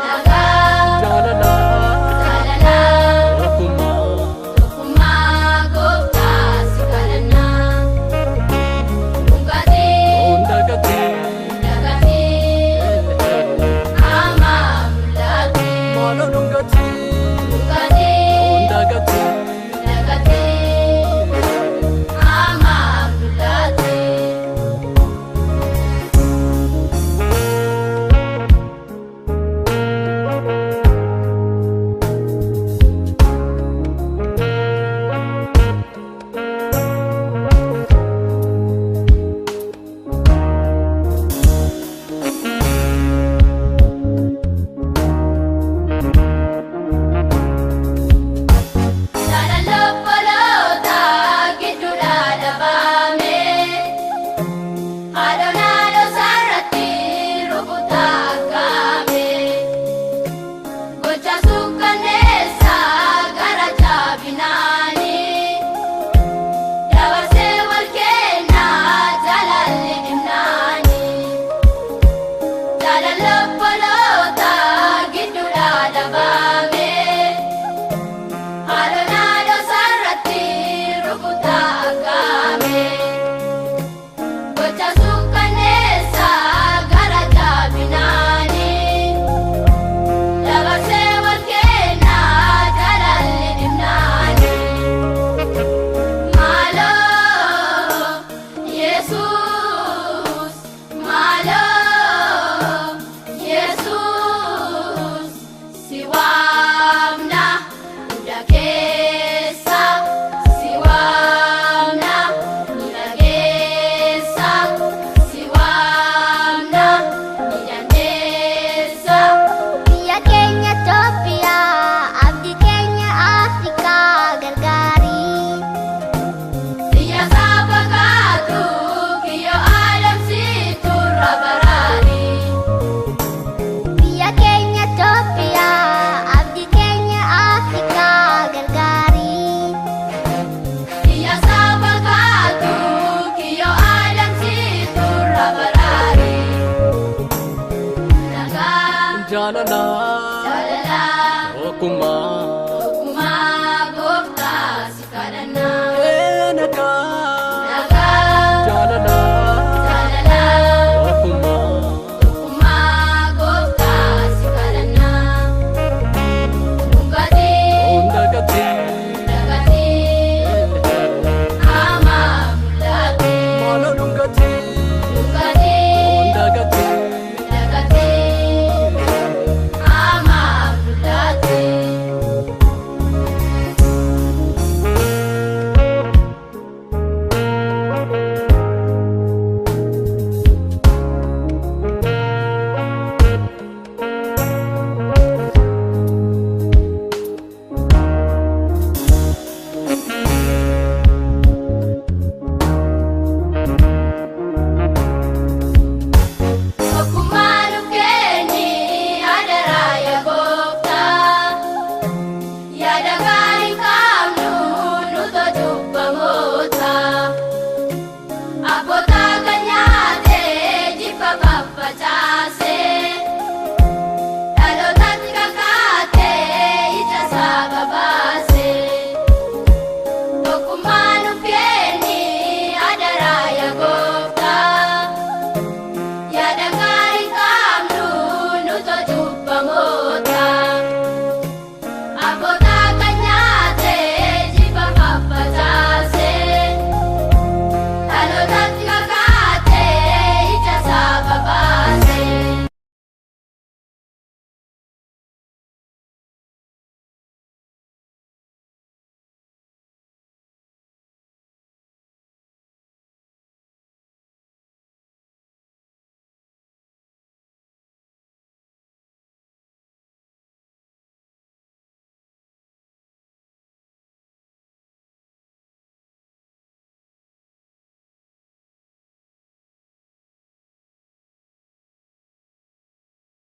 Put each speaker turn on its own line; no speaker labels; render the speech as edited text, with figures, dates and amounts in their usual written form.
Nagaa.
Jaalala.
Jaalala.
Tokkummaa.
Tokkummaa gooftaa si kadhannaa. Dhugaatii.
Hundagatii.
Dhugaatii. Amma mul'ate.
Maaloo dhungatii.
Dhugaatii.
Hundagatii.
Dhugaatii. Amma mul'ate. Jaalala obboloota gidduudhaa dhabame. Haadha naannoo sarratti rukutaa kaame. Gocha suukkanneessaa gara jaabinaani. Dabarsee wal kennaa jaalalli dhimnaani. Jaalala obboloota gidduudhaa dhabame. Haadha naannoo sarratti rukutaa kaame. Gocha suukkanneessaa gara jaabinaani. Dabarsee wal kennaa jaalalli dhimnaani. Maaloo Yesuus, maaloo Yesuus, si waamna hunda keessa, si waamna ni dhageessa, si waamna ni dandeessa.
Biyya keenya Itoophiyaa, abdii keenya Afrikaa gargaari.
Biyya saba kaatu kiyyoo adamsitu rabaraani.
Biyya keenya Itoophiyaa, abdii keenya Afrikaa gargaari.
Biyya saba kaatu kiyyoo adamsitu rabaraani. Nagaa.
Jaalala.
Jaalala.
Tokkummaa.